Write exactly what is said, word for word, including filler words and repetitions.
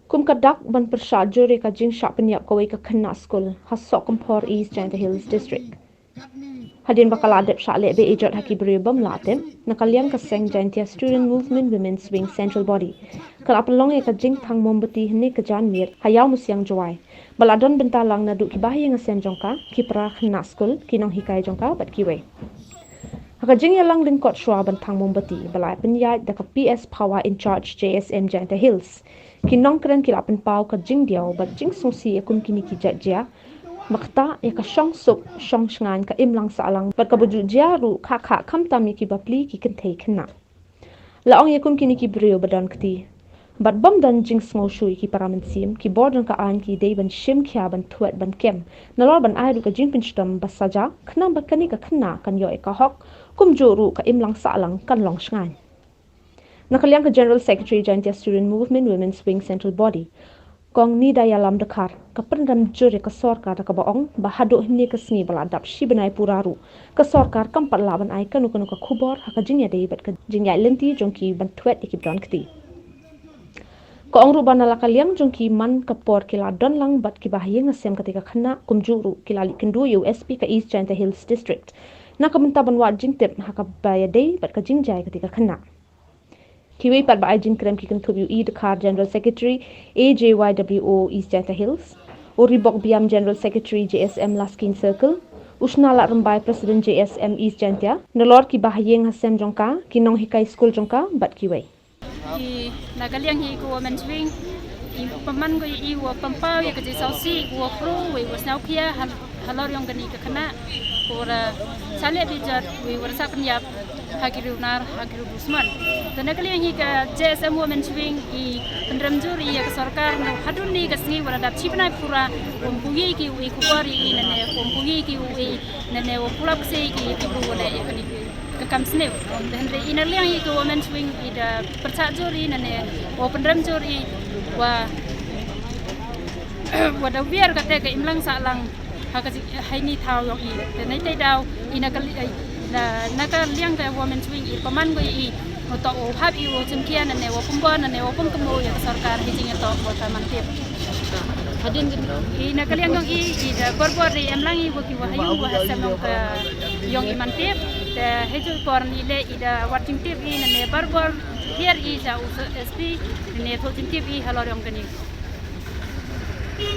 Kum ka dak ban pyrshah jur ïa ka jingshah pynïap kawei ka khynnah skul ha Sohkymphor, East Jaintia Hills District. Hadien ba ka la dep shah leh beh ijot ha ki briew bym lah tip, na ka liang ka seng Jaintia Student Movement Women's Wing Central Body ka la pynlong ïa ka jingthang mombati hynne ka janmiet ha Ïawmusiang, Jowai, ba la don bynta lang naduh ki bahaïing hasem jong ka, ki para khynnah skul, ki nonghikai jong ka bad kiwei. Ha ka jingïalang lyngkot shuwa ban thang mombati ba la pynïaid da ka P S Phawa in charge J S M Jaintia Hills, ki nongkren ki la pynpaw ka jingdiaw bad jingsngewsih ïa kum kine ki jait jia ba ktah ïa ka shong suk shong shngaiñ, ka imlang sahlang bad kaba ju jia ruh khah khah khamtam ïa ki bapli ki kynthei khynnah. La ong ïa kum kine ki briew ba don kti bad bym don jingsngewsih ïa ki para mynsiem, ki bor don ka aiñ ki dei ban shim khia ban thwet ban kem nalor ban ai ruh ka jingpynshitom ba saja khnang ba kane ka khynnah kan ïoh ïa ka hok, kumjuh ruh ka imlang sahlang kan long shngaiñ. Na ka liang ka General Secretary Jaintia Student Movement Women's Wing Central Body, Kong Nidaïalam Dkhar, ka pynrem jur ïa ka sorkar da kaba ong ba haduh hynne ka sngi ba la dap shi bnai pura ruh ka sorkar kam pat lah ban ai kano kano ka khubor ha ka jingïadei bad ka jingïaid lynti jong ki ban thwet ïa ki ba don kti. Ka ong ruh ba na la ka liang jong ki man ka por ki la don lang bad ki bahaïing hasem kata ka khynnah, kumjuh ruh ki la leit kynduh ïa u S P ka East Jaintia Hills District na ka bynta ban wad jingtip ha kaba ïadei bad ka jingjia kata ka khynnah. Kiwei pat ba ai jingkren ki kynthup ïa u E Dkhar, General Secretary A J Y W O East Jaintia Hills, u Ribok Biam, General Secretary J S M Laskin Circle, u Shnalad Rymbai, President J S M East Jaintia, nalor ki bahaïing hasem jong ka, ki nonghikai skul jong ka bad kiwei. I na ka liang hi ka Women's Wing i pynman ko i wa pynpaw ïa ka jingsngewsih, wa khru, wa, wa sngewkhia ha, halor jong kane ka khynnah, ko wa da shah leh beh ijot, wa, wa da shah pynïap ha ki riew nar, ha ki riew dusmon. Te na ka liang hi ka J S M Women's Wing i pynrem jur ïa ka sorkar, na hadien kane ka sngi wa da dap shi bnai pura, wa ym poi ki, wa, khubor ïa i, nane wa ym poi ki, wa, nane wa pura pyrshah ki, ki briew wa leh ïa kane ka kam sniew. Hynrei i na liang i ka Women's Wing i da pyrshah jur i, nane wa pynrem jur i wa, wa da wiar kata ka imlang sahlang ha ka ji-, ha ini thaw jong i. Te na ita i daw i na ka li-, na, na ka liang ka Women's Wing i pynman ko i, wa toh wa hap i wa chimkhia, nane wa pynbor, nane wa pynkynmaw ïa ka sorkar ha i jingïatoh wa ka man tip. Hadien i na ka liang jong i, i da bor bor i em lang i wa ki wa ha ïung wa ha sem jong ka ïong i man tip. Te ha i ju por ni le i da wad jingtip i, nane bor bor hiar i sha u S P, nane thoh jingtip i halor jong kane.